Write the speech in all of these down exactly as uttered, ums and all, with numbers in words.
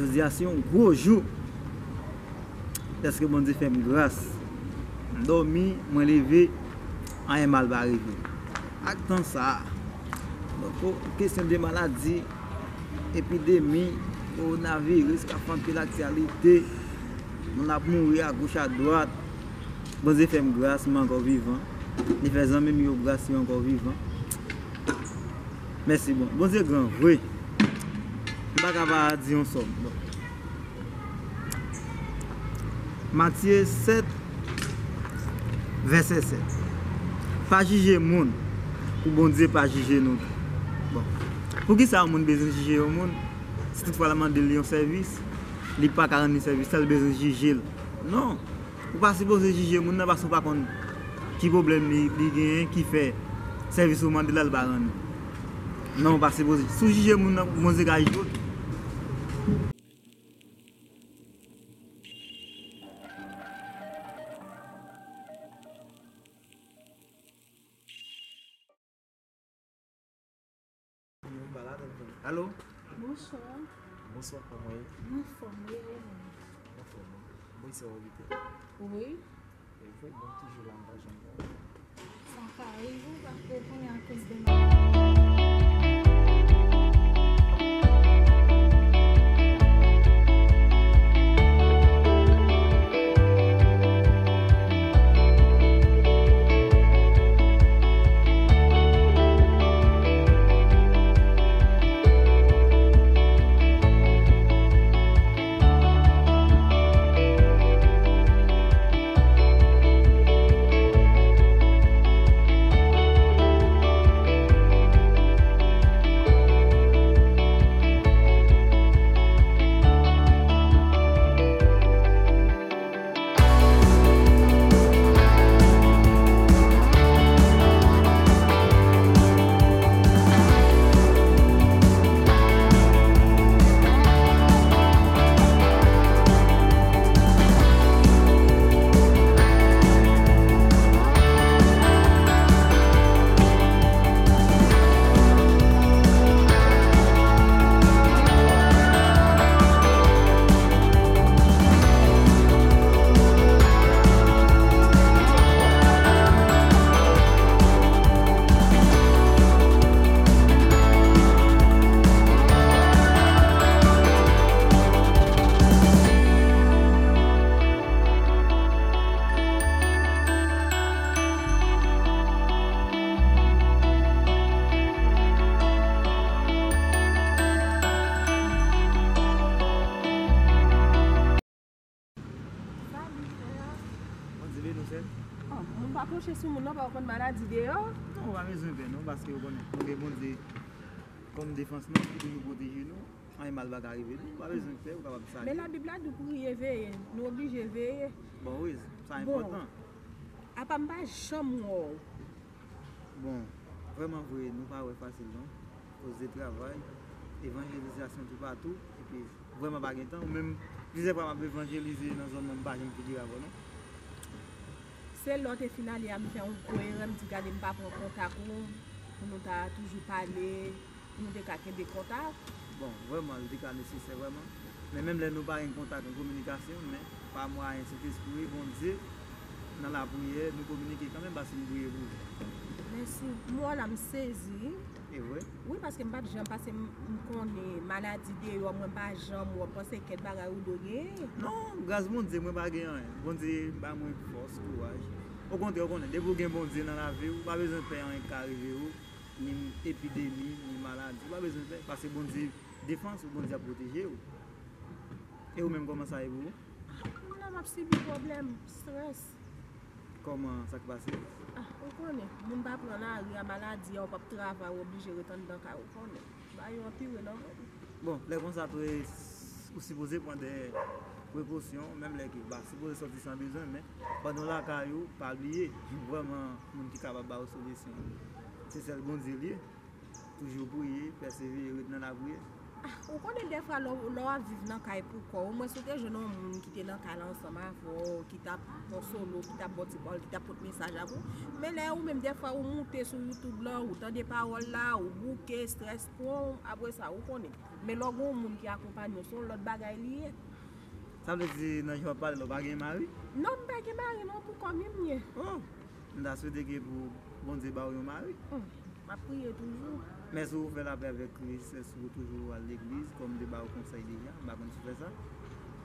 Jodi a se yon gwo jou. Dèske Bondye fè m gras. M dòmi, mwen leve, anyen mal pa rive. Ak tan sa a, donk, kesyon de maladi, epidemi, kowonaviris k ap fè anpil aktyalite, moun ap mouri agoch adwat. Bondye fè m gras, mwen ankò vivan. Li fè zanmi m yo gras, yo ankò vivan. Mèsi, bon. Bondye gran vre. M pa ka pa di yon sòm. Bon. Matye sèt, vèsè sèt. Pa jije moun, pou Bondye pa jije nou tou. Bon. Poukisa yon moun bezwen jije yon moun? Si toutfwa l mande l yon sèvis, li pa ka rann li sèvis la, l bezwen jije l. Non. Ou pa sipoze jije moun nan paske ou pa konn ki pwoblèm li, li genyen ki fè sèvis ou mande l la, l pa rann li. Non, ou pa sipoze. Si w jije moun nan, Bondye ka jije w tou. Alo? Bonswa. Bonswa, kòman w ye? M anfòm, e ou menm? M anfòm wi. Bon, se ou rete? Wi. E vre, bon, toujou la, m pa janm wè w. Sa ka rive, ou pa ko konnen akoz de maladi. Salut, frère. Bondye beni w, sè. Oh, moun pa kwoche sou moun nan, pa w konn maladi deyò? Non, ou pa bezwen pè, non, paske ou konnen, nou gen Bondye kòm defans nou, ki toujou pwoteje nou. Anyen mal pa ka rive nou, ou pa bezwen pè, ou kapab salye. Men Labib la di w priye, veye. Nou oblije veye. Bon, wi, sa enpòtan. Apa m pa janm wè w? Bon, vrèman vre, nou pa wè fasil non. Koz de travay, evanjelizasyon toupatou, epi vrèman pa gen tan. Ou menm, plizyè fwa m ap evanjelize nan zòn nan, m pa janm figire avè w non. Se lè w te fin ale a, m fè yon gwo erè, m di gade m pa pran kontak ou, pou nou ta toujou pale, pou nou te ka kenbe kontak. Bon, vrèman, li te ka nesesè vrèman. Men menm lè nou pa gen kontak, gen kominikasyon, men pa mwayen Sentespri Bondye nan lapriyè, nou kominike kanmenm paske m priye pou ou. Mèsi. M wè w la, m sezi. E vre? Wi, paske m pa t janm pase, m, m konnen maladi deyò, mwen pa janm wè, m panse kèk bagay ou dwe genyen. Non, gras Bondye, mwen pa gen anyen. Bondye ba mwen fòs, kouraj. Okontrè, ou konnen, depi w gen Bondye nan lavi w, ou pa bezwen pè anyen ki ka rive w, ni epidemi, ni maladi. Ou pa bezwen pè, paske Bondye defans ou, Bondye ap pwoteje w. E ou menm, kòman sa ye pou ou? Mwen la, m ap sibi pwoblèm, strès. Kòman, sa k pase? Ah, ou konnen, moun pa pran lari a, maladi a, ou p ap travay, ou oblije ret anndan kay, ou konnen. Bagay yo anpire nan mond. Bon, lè konsa, tou e, ou sipoze pran de prekosyon, menm lè ke w pa sipoze sòti san bezwen, men pandan w lakay ou, pa bliye, vrèman, moun ki kapab ba ou solisyon, se sèl Bondye li ye. Toujou priye, pèsevere, ret nan lapriyè. Ou konnen dèfwa lè w lè w ap viv nan kay pou kò w, omwen si w te jwenn yon moun ki te nan kay la ansanm avè w, ki t ap konsole w, ki t ap ba w ti pawòl, ki t ap pot mesaj avè w. Men lè ou menm dèfwa ou moute sou YouTube la, ou tande pawòl la, ou bouke, estrès pran w, apre sa ou konnen. Men lè w gen yon moun ki akonpanye w, se yon lòt bagay li ye. Sa vle di nan jan w ap pale la, w pa gen mari? Non, m pa gen mari non, pou kò m li m ye. Oh! M ta swete ke pou Bondye ba w yon mari. Hmm. M ap priye toujou. Men èske ou fè lapè avèk Kris? Èske ou toujou al legliz? Kòm m te ba w konsèy deja, m pa konn si w fè sa.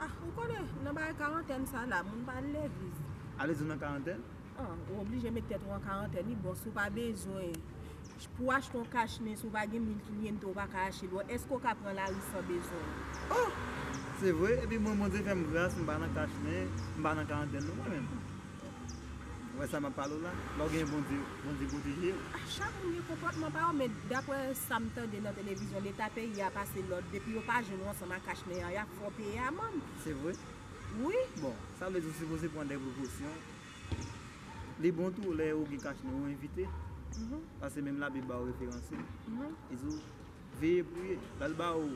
Ah, ou konnen, nan bagay karantèn sa la, moun pa al legliz. Ale di w nan karantèn? Ah, ou oblije met tèt ou an karantèn, wi, bon, si w pa bezwen. Pou w achte yon kachnen, si w pa gen mil kiliente, ou pa ka achte l. Èske w ka pran lari san bezwen? Oh! Se vre, epi mwen, Bondye fè m gras, m pa nan kachnen, m pa nan karantèn non, mwen menm. Ou wè sa m ap pale w la? Lè w gen Bondye, Bondye pwoteje w. Ah, chak moun gen konpòtman pa yo, men daprè sa m tande nan televizyon, Leta peyi a pase lòd, depi yo pa jwenn ou ansanm ak kachnen an, y ap fè w peye amann. Se vre? Wi. Bon, sa vle di w sipoze pran de prekosyon. Li bon tou, lè ou gen kachnen, ou envite. Mhm. Paske menm Labib ba w referans li. Mhm. Li di w, veye priye. Lè l ba w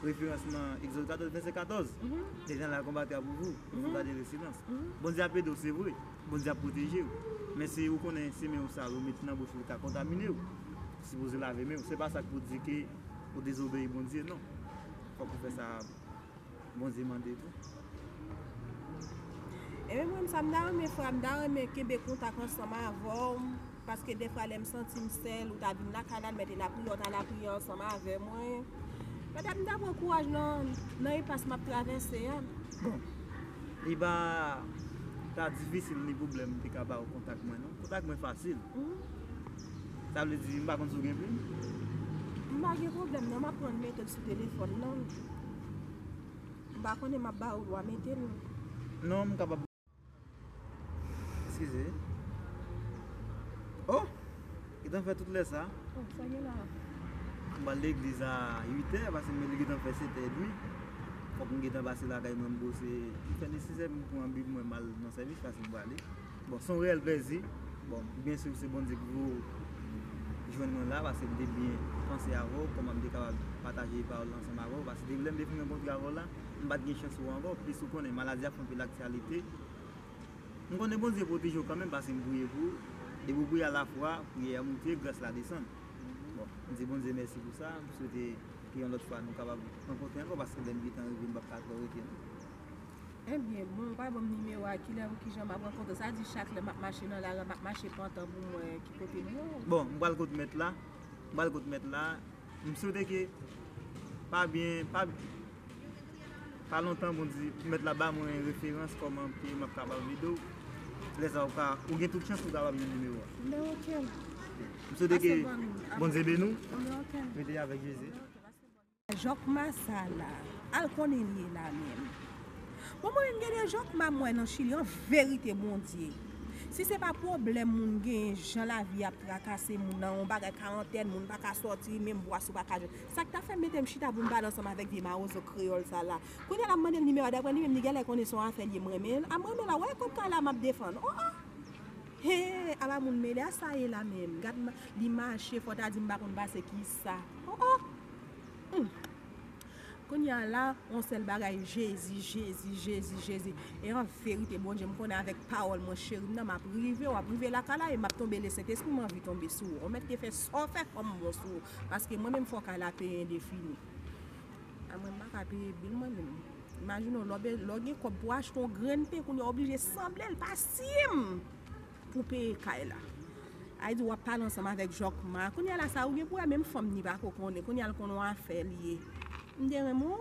referans nan Egzòd katòz, vèsè katòz, mhm, L'Éternel combattra pour vous, vous, mhm, gardez le silence. Mhm. Bondye ap ede w, se vre. Bondye ap pwoteje w. Men si ou konnen se men w sal, ou met nan bouch ou, li ka kontamine w. Ou sipoze lave men w. Se pa sa k pou di ke ou dezobeyi Bondye, non. Fòk ou fè sa Bondye mande tou. Ebyen, mwen menm sa m ta renmen, frè, m ta renmen kenbe kontak ansanm avè w, paske dèfwa lè m santi m sèl, ou ta vin lakay la, l mete lapriyè, w ta lapriyè ansanm avè mwen. Petèt m ta pran kouraj nan, nan enpas m ap travèse a. Bon, li pa ta difisil ni pwoblèm m te ka ba w kontak mwen, non. Kontak mwen fasil. Mhm. Sa vle di, m pa konn si w gen plim? M pa gen pwoblèm, non, m ap pran l mete l sou telefòn nan. M pa konnen m ap ba ou dwa mete l. Non, m kapab. Eskize. Oh! Gentan fè tout lè sa. Oh, sa gen la? M pral legliz a uit è, paske m gentan fè sèt è edmi. Fòk m gentan pase lakay mwen, m bwose. M fè nesesè pou m pran Bib mwen, m al nan sèvis, paske m prale. Bon, se yon reyèl plèzi. Bon, byen si se Bondye ki voye w jwenn mwen la, paske m te byen panse avè w, kòman m te kapab pataje pawòl la ansanm avè w, paske depi lè m te fin rankontre avè w la, m pa t gen chans wè w ankò, plis ou konnen, maladi a fè anpil aktyalite. M konnen Bondye pwoteje w kanmenm, paske m priye pou ou. Depi w priye a lafwa, priyè a moute, gras la desann. Bon, m di Bondye mèsi pou sa, m swete ke yon lòt fwa nou kapab rankontre ankò, paske lè m gentan rive, m p ap ka twò rete, non. Ebyen, bon, ou pa ban m nimewo a, kilè pou kijan m ap rankontre? Sa di chak lè m ap mache nan lari a, m ap mache pantan pou m wè ki kote m ye. Bon, m pral kot mèt la. M pral kot mèt la. M swete ke pa byen, pa, pa lontan, Bondye, mèt la ba mwen referans kòman ke m ap kapab ede w. Lè sa ou ka, ou gen tout chans ou kapab jwenn nimewo a. Mwen oke. M swete ke Bondye beni w. Mwen oke. Rete avèk Jezi. Jòkma sa la, al konnen li ye la menm. Bon, mwen menm gen de jòkma m wè nan Chili, an verite, Bondye. Si se pa pwoblèm moun gen, jan lavi ap trakase moun nan, yon bagay karantèn, moun pa ka sòti, menm bwasyon pa ka jwenn. Sa k ta fè m mete m chita pou m pale ansanm avèk vye mawozo kreyòl sa la. Kounye a la m mande l nimewo a, daprè li menm li genlè konnen se yon afè l ye m renmen l. A m renmen l a, wè kòb kay la m ap defann. Oh, oh! He, aba moun mele a sa ye la menm. Gad ma-, li mache, fò ta di m pa konn pase kisa. Oh, oh! Hmm. Kounye a la, yon sèl bagay, Jezi, Jezi, Jezi, Jezi. E an verite, Bondye, m konnen avèk pawòl mwen, cheri m nan, m ap rive, w ap rive lakay la, e m ap tonbe, Lesentespri, m anvi tonbe sou ou. Ou mèt te fè sa w fè kòm bon sou ou. Paske mwen menm, fò kay la peye endefini. A mwen, m pa ka peye bil mwen menm. Imajine w, lè w be-, lè w gen kòb pou w achte yon grenn pen, kounye a w oblije sanble l pa sim pou w peye kay la. Ay di w ap pale ansanm avèk jòkma. Kounye a la sa ou gen pou wè menm fanm ni pa ko konnen. Kounye a l konn yon afè l ye. M te renmen w,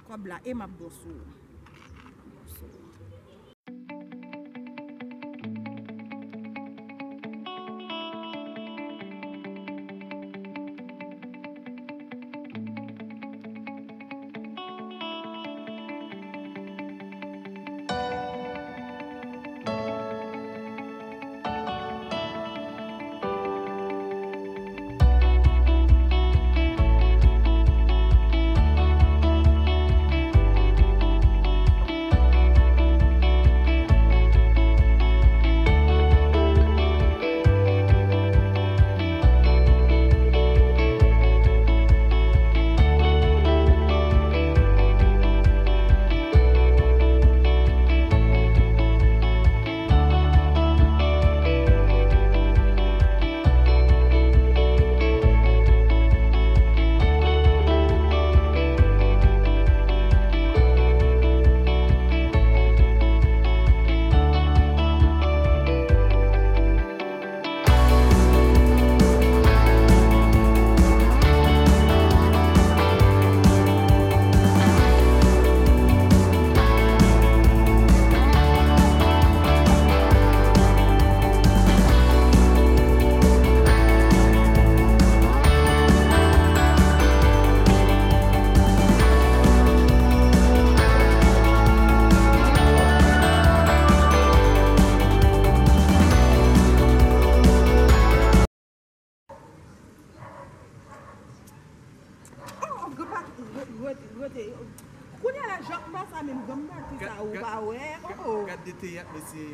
kòb la, e m ap bon sou ou. Bon sou ou. Wè, oh, oh. Gad de teyat, mesye.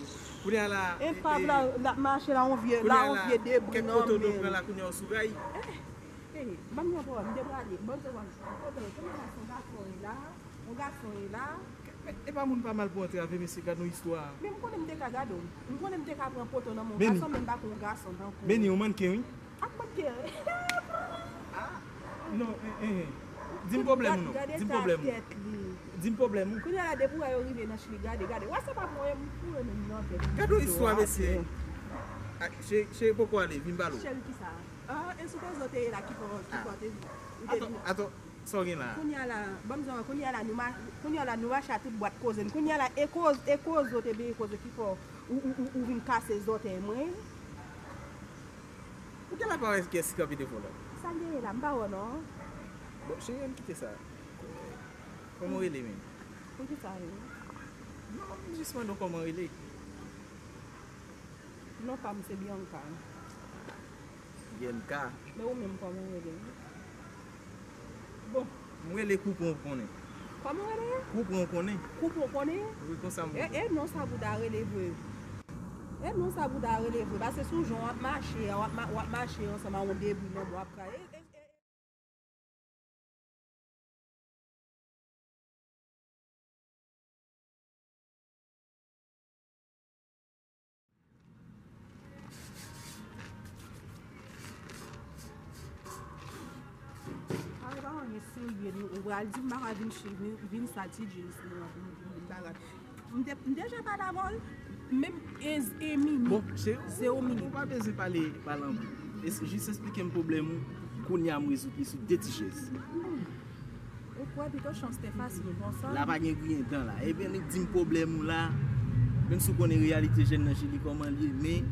Kounye a la, e, epav la, l ap mache la, yon vye, la, yon vye debri nan men l. Kèk foto nou pran la, kounye a w sou ray. Eh, eh, ban m yon pawòl, m te prale, ban m te wè, kote, kounye a se yon gason ye la, yon gason ye la. E, e pa moun pa mal pou antre avè mesye, gad yon istwa. Men m konnen m te ka gade w. M konnen m te ka pran poto nan men yon gason, men m pa konn yon gason tankou w. Meni, yon mannken, wi. Ak mannken. Ah, non, eh, eh, eh. Di m pwoblèm ou non. Di m pwoblèm ou. Di m pwoblèm ou. Kounye a la, depi w wè yo rive nan Chili, gade, gade. Wè, se pa mwen, m foure menm nan tèt. Gade yon istwa, mesye. Ah, cheri, cheri poko ale, vin pale w. Cheri, kisa? Ah, e sou koze w te ye la ki fè w, ki fè w te, ou te vin. Atò, atò, sa w gen la? Kounye a la, ban m di w, kounye a la, nou ma-, kounye a la, nou mache a tout bwat koze n. Kounye a la, e koz-, e koze w te byen koze ki fè w, ou, ou, ou, ou vin kase zòtèy mwen. Ou gen laparans kiyès ki kanpe devan w la? Sa l genyen la, m pa wè non. Bon, cheri, ann kite sa. Kòman w rele menm? Poukisa, wi? Non, m jis mande w kòman w rele. Non pa m se Bianca. Bianca. Men ou menm, kòman w rele? Bon, m rele Koupon, ou konnen. Kòman w rele? Koupon, ou konnen. Koupon, ou konnen? Wi, konsa m rele. E, e non sa bouda rele vre. E non sa bouda rele vre. Paske sou jan w ap mache a, w ap ma-, w ap mache ansanm a yon debri nan men w ap ka. E, e, e, Ay, pa anyen serye, nou, ou pral di m pa ka vin chi-, vin, vin sa ti James nan, m, m, m bagay. M te, m deja pale avè w, menm e, e minit, bon, cheri, zewo minit. Ou pa bezwen pale, pale anpil. Es-, jis esplike m pwoblèm ou, kounye a m rezoud li sou de ti chèz. Ou kwè pito chans te fasil konsa? La pa gen griyen dan la. Ebyen, li di m pwoblèm ou la. Menm si w konnen reyalite jèn nan Chili kòman l ye, men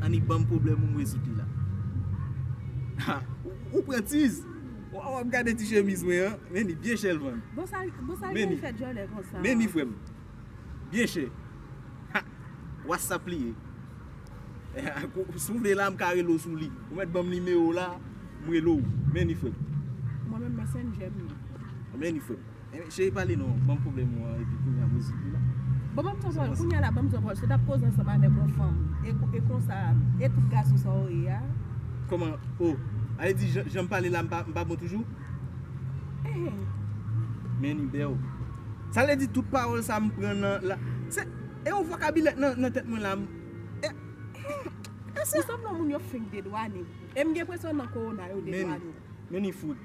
annik ban m pwoblèm ou m rezoud li la. Ha, ou, ou pran tiz. W, w ap gade ti chemiz mwen an, men li byen chè l vann. Bon sa, bon sa l gen fè djòlè konsa. Men li frè m. Byen chè. Ha! WhatsApp li ye. Si w vle la, m ka rele w sou li. Ou mèt ban m nimewo w la, m rele w. Men li frè m. Mwen menm Messenger m ye. Men li frè m. Cheri, pale non, ban m pwoblèm ou an, epi kounye a m rezoud li la. Bon, ban m di w pawòl, kounye a la, ban m di w pawòl, si w t ap koze ansanm avèk yon fanm, e, e konsa, e tout gason sa w ye a. Kòman? Oh, ale di, jan, jan m pale la, m pa, m pa bon toujou? Ehe. Men li bèl. Sa vle di tout pawòl sa m pran nan la. Se, e yon vokabilè nan, nan tèt mwen la. M, e, e, e se. Ou sanble yon moun yo fenk dedwane. E m gen enpresyon nan kowona yo dedwane. Men li fout.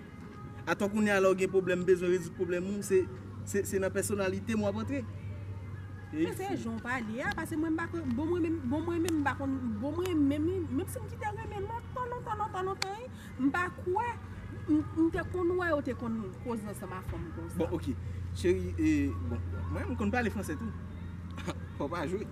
Atò kounye a la w gen pwoblèm, bezwen rezoud pwoblèm ou, se, se, se nan pèsonalite m w ap antre. Men se jan w pale a, paske mwen m pa konn, bon mwen menm, bon mwen menm m pa konn, bon mwen menm, menm si m kite renmen lontan, lontan, lontan, lontan, wi, m pa kwè, m, m te konn wè yo te konn koze ansanm a fanm konsa. Bon, ok. Cheri, e, bon, mwen m konn pale franse tou. Fò pa jwe.